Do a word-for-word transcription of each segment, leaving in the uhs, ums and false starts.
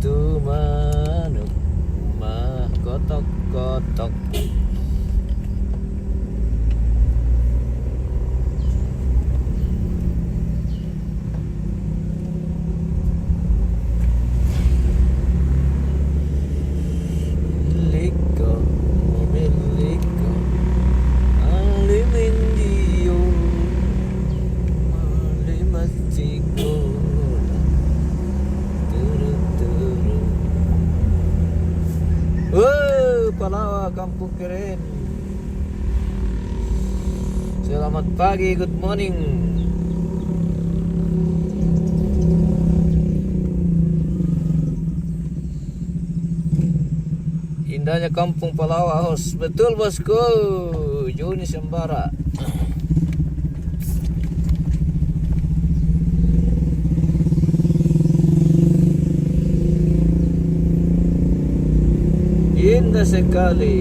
Tumanuk ma kotok-kotok. Liko, mobil liko. Alimindio. Alimatiko. Turu-turu. Wah, Palawa, Kampung Keren. Selamat pagi, good morning. Indahnya Kampung Palawa, host. Betul, bosku. Joni Sembara. Indah sekali.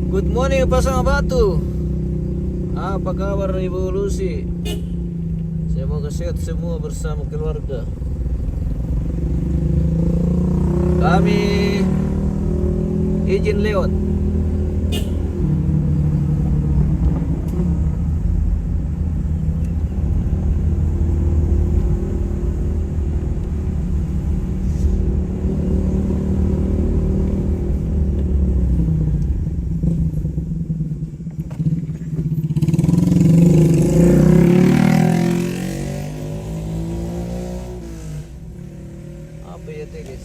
Good morning, Pasang Batu. Apa kabar, Ibu Lucy? Semoga sehat semua bersama keluarga. Kami izin lewat. Apa ya, Teges?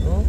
Oh?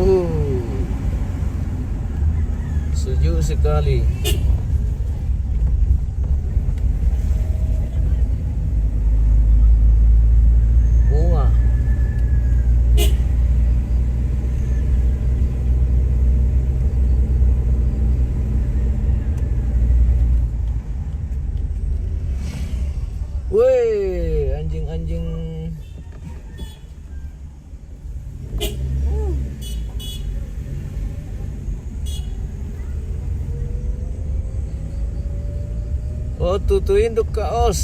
Oh, sejuk sekali. Bunga. Weh, anjing-anjing. Oh, tutu induk ka os.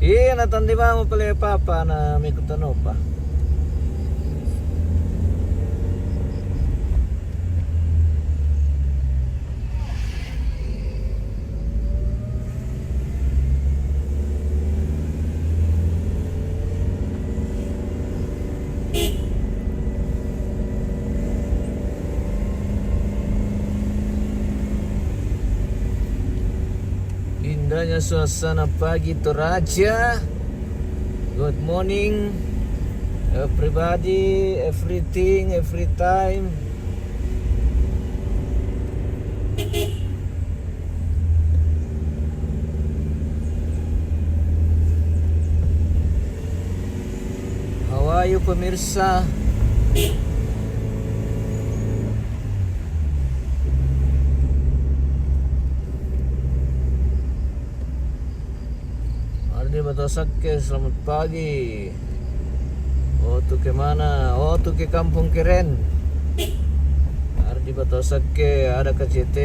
Iya, na tandi mamu pale papa na mikutanopa. Indahnya suasana pagi Toraja. Good morning, everybody, everything, every time. How are you, pemirsa? Ardi Batosakke, selamat pagi. Oh, tu ke mana? Oh, tu ke Kampung Keren. Ardi Batosakke, ada K C T.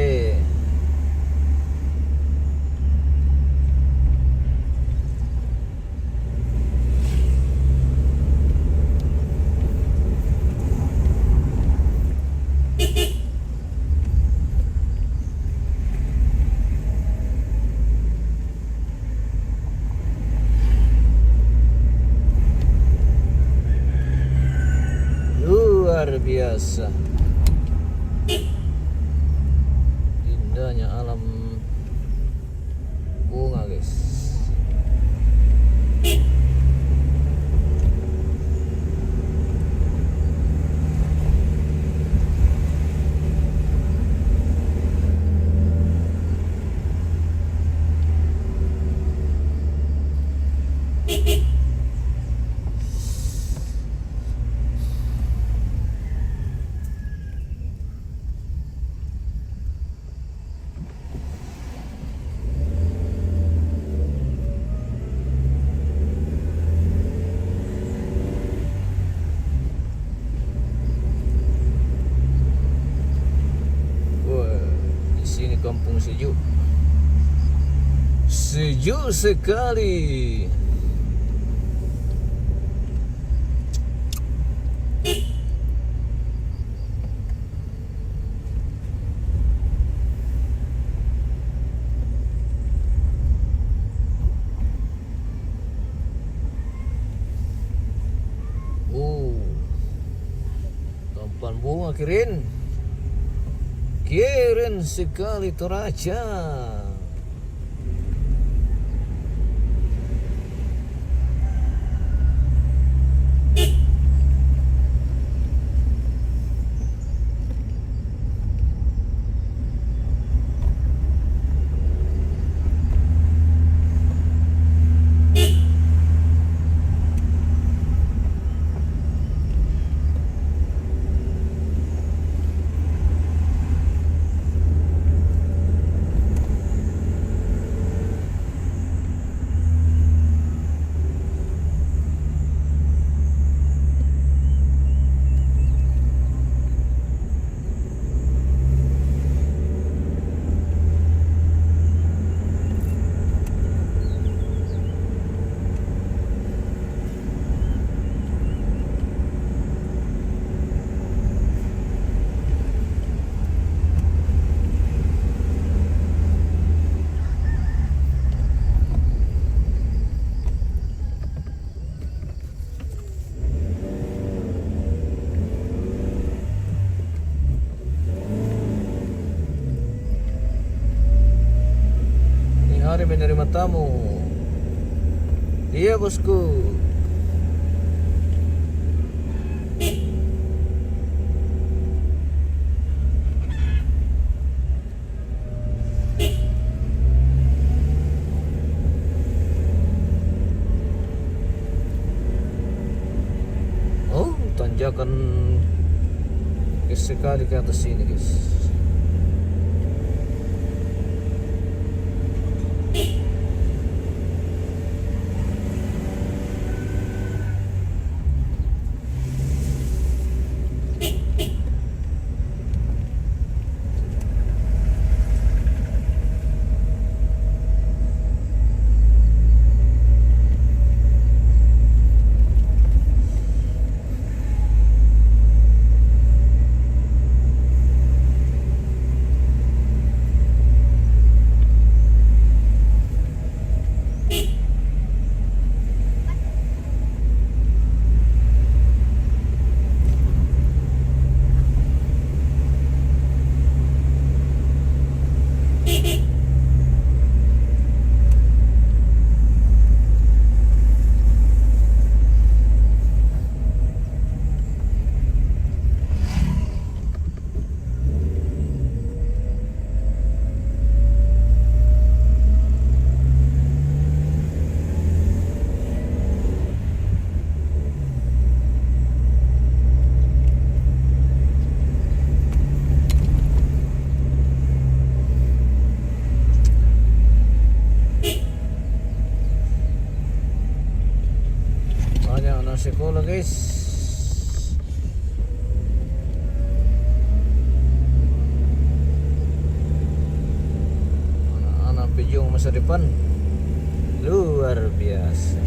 Indahnya alam bunga, guys. Wah, di sini kampung sejuk. Sejuk sekali. Oh, tampan bunga keren. Keren sekali Toraja. Ini hari menerima tamu. Iya, bosku. Oh, tanjakan sekali ke atas sini, guys. Banyak anak sekolah, guys. Anak-anak pejuang masa depan luar biasa.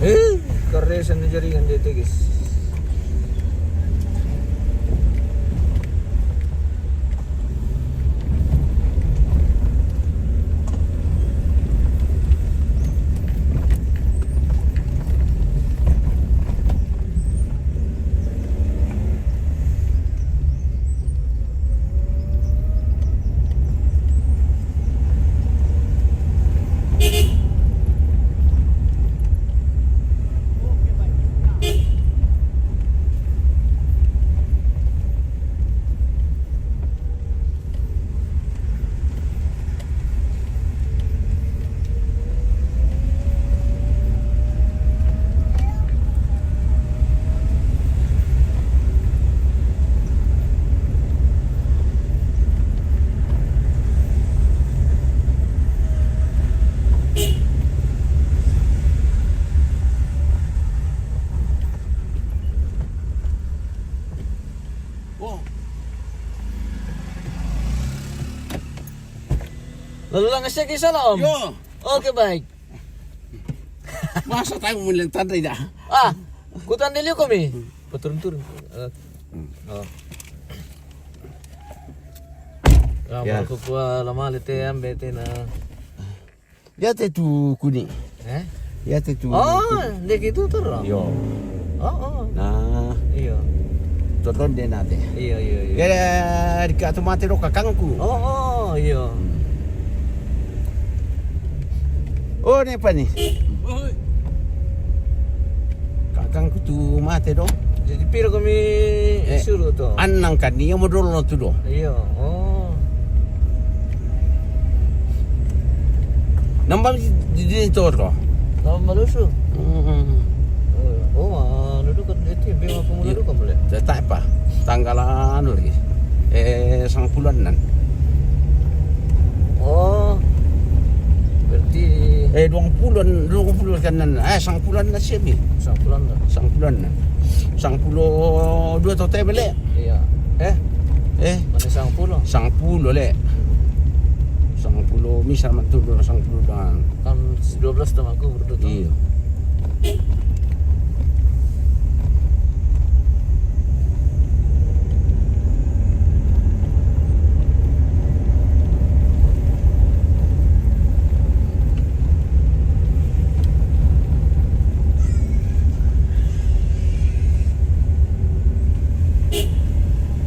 Eh, karesan na jaringan dito, guys. Oh. Lalu lang siya kay Salam. Yo. Okay, baik. Masa tayo mo lang tanday da. Ah, kutan dili ko mi. Paturun-turun. Ah. Hmm. Oh. Ya, ya. Marco, kuha lamali te, ambe te na. Ya te tu kuni. Eh? Ya te tu. Oh, kuni. Dek itu terus. Yo. Oh, oh. Nah. Iyo. Toton de nate. Iyo, iyo, iyo. Ya, di ka tu mate ro kakangku. Oh, oh, iyo. Hmm. Oh, ne pani. Kakangku tu mate do. Jadi piro kami eh, suru to? Anang kan ni modol no tu do. Iyo. Oh. Nambah di, di, di to do. Nambah lusu. Hmm. Oh, oh, anu do kan itu yang bima pemula do kan boleh. Tetap apa? Tanggal anu lagi. Eh, sangpuluhan nan. Oh. Berarti eh, duang puluhan, duang puluhan kan nan. Eh, sangpuluhan nan siap ni. Sangpuluhan nan. Sangpuluhan nan. Sangpuluh dua tote bele. Iya. Eh? Eh? Mana sangpuluh? Sangpuluh le. Sangpuluh misal mantu dua sangpuluh dan. Kan dua belas tahun aku berdua tahun. Iya.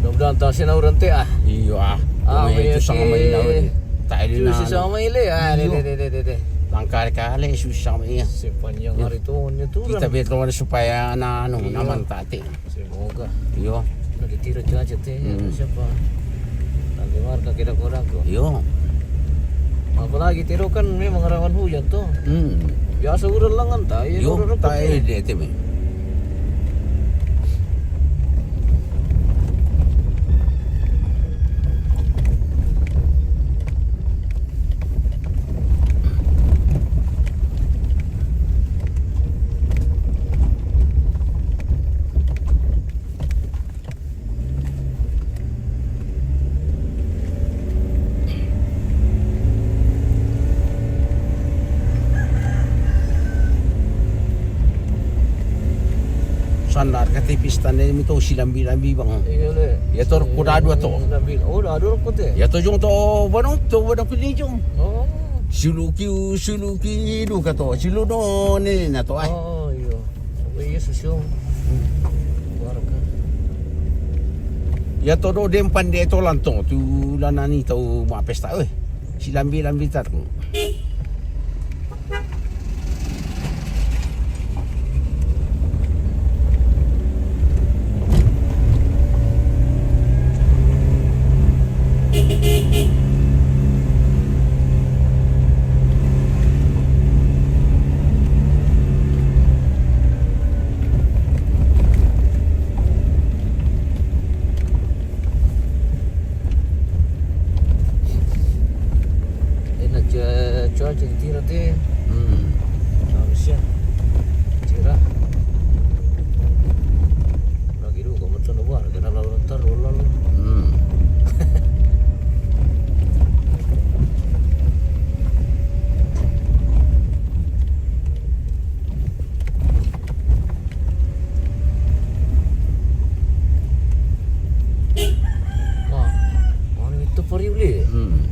Mudah-mudahan tak sih nauran teh ah. Iya ah. Ah, itu sama main nauran. Tak ada. Susi sama ile ah. Deh, deh, deh, deh, deh. Langkah kali susah sama iya. Sepanjang hari tu, nya tu. Kita orang. Betul supaya anu, anu, iya. Naman tati. Semoga. Iyo. Nah, ditira cuaca teh, hmm. Siapa? Nanti marka kira kurang kok. Iyo. Apalagi tiro kan memang rawan hujan tuh. Hmm. Biasa udah lengan, tak iya. Iyo, udah tak iya, deh, teh. Standar K T P standar mi to silambi-lambi bang. Iya le. Ya to ko dadu to. Silambi. Oh, dadu ko te. Ya to jong to bano to bano pili jong. Oh. Suluki suluki du ka to. Silu no ne na to ai. Oh, iya. Oh, iya susu. Warga. Ya to do dempan de to lanto tu lanani to ma pesta oi. Silambi-lambi tar. Ena cua, cua ceng tira te. Hmm. Harusnya. Tira. Lagi dulu kamu tuh buat kena lalu ntar lalu. Hmm. Ma, mana itu pariu le? Hmm.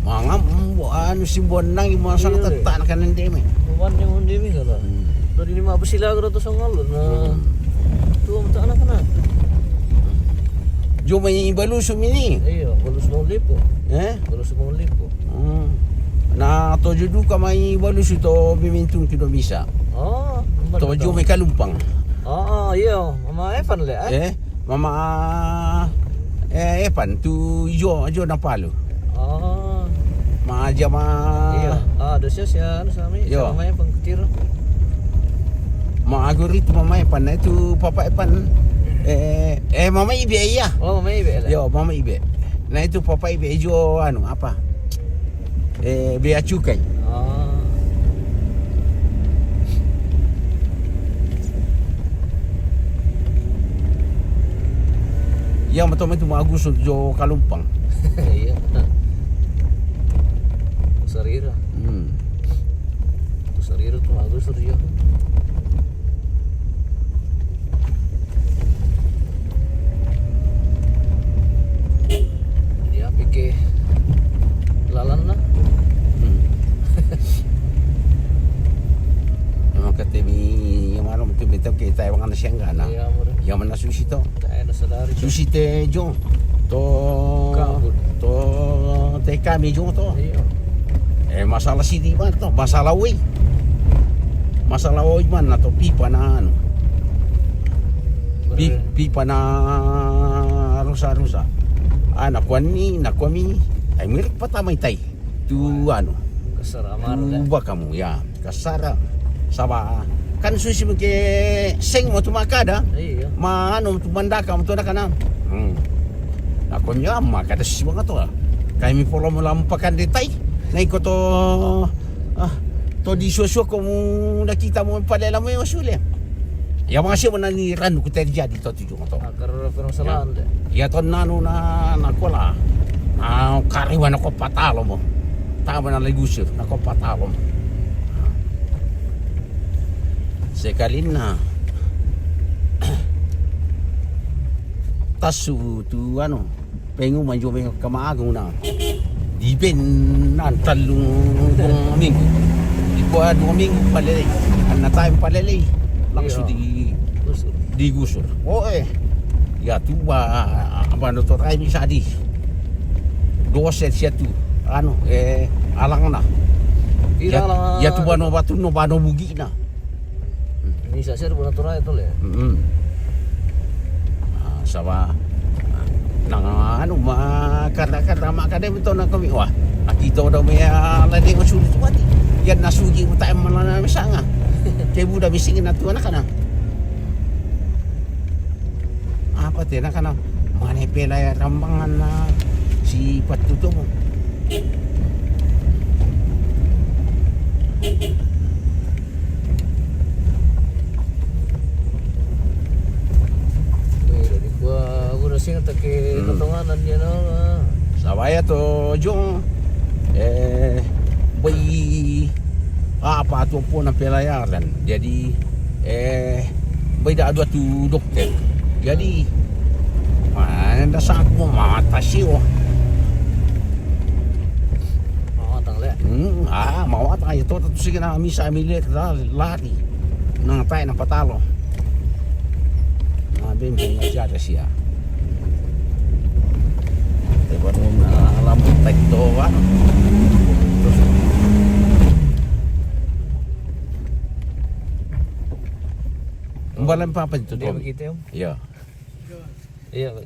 Mangam, anu simbonang imo sang tetak kanan demi. Bukan yang demi kala. Hmm. Dari lima besi lagu ratus sangal na. Hmm. Tu untuk anak-anak. Jomai balusu mini. Iya, balusu mau lipo. Eh? Balusu mau lipo. Hmm. Na tojo duka mai balusu to bimintung kido bisa. Oh, tojo mai kalumpang. Oh, iya, mama Evan le. Eh, mama eh Evan tu jo jo na palu. Oh. Ma aja ma. Iya. Ah, ada sia sia anu sami. Yo. Sama Evan ketir. Ma aguri tu mama Evan na itu papa Evan. Eh, eh mama Ibe iya. Oh, mama Ibe le. Yo, mama Ibe. Na itu papa Ibe jo anu apa? Eh, bea cukai. Oh. Yang betul itu ma Agus jo kalumpang. Iya. Sarira. Hmm. Sarira tu ma Agus jo. Dia pikir lalan na. Hmm. Emang kata mi yang mana mungkin betul kita emang anak siang kan? Iya, murah. Yang mana susi to? Susi te jo. To to te kami jo to. Iya. Eh, masalah sidi man to, masalah oi. Masalah oi man na to pipa na anu. Pipa na rusa-rusa. Ah, na kuan ni, na kuan mi. Ai mirik patama itai. Tu anu. Kasara maru. Uba kamu ya. Kasara. Saba. Kan susi mungkin seng mo tu makada. Iya. Ma anu tu mandaka mo tu nakana. Hmm. Na kuan mi ama kada si banga to. Kami polo mo lampakan detai. Na iko to. Ah, to di susu ko mo nakita mo pala lamo yung sule. Ya mga siya mo na ni ranu ko terjadi to. Akar permasalahan de. Ya to nanu na, na kola. Na kariwa na ko patalo mo. Tama na ligusir na ko patalo mo. Sekali na tasu tu anu pengu manjo me kama agung na. Diben nan talung dua minggu. Di kuwa dua minggu palelei. Anna time palelei. Langsung di digusur. Oh eh. Ya tu ba abang doktor ai bisa di. Dosen sia tu. Anu eh alang na. Ya tu bano batu no bano bugi na. Ini sasir pernah turai tu le. Mm-mm. Ah, sama. Nang anu ma kada kada ma kada mi to na kami wah. Aki to do me ala de ko sulu tu mati. Ya na sugi uta em malana misanga. Ke buda mising na tu anak kana. Apa te na kana? Mane pela ya rambangan na si patu to mo. Weh, dari gua, gua udah sing take katonganan dia na. Sabaya to jong eh bai apa tu pun na pelayaran. Jadi eh Bai da adu atu dokter. Jadi, ah, nda sa ko mata siwa. Mawatang le. Hmm, ah, mawatang ya, to, to, sige na misa, mile, lari. Nang tai na patalo. Na ben ben na jada siya. Te ba na alam tek to, ano? Ang balang papa nito, Hindi Tommy. Makita yun. Yeah. Iya.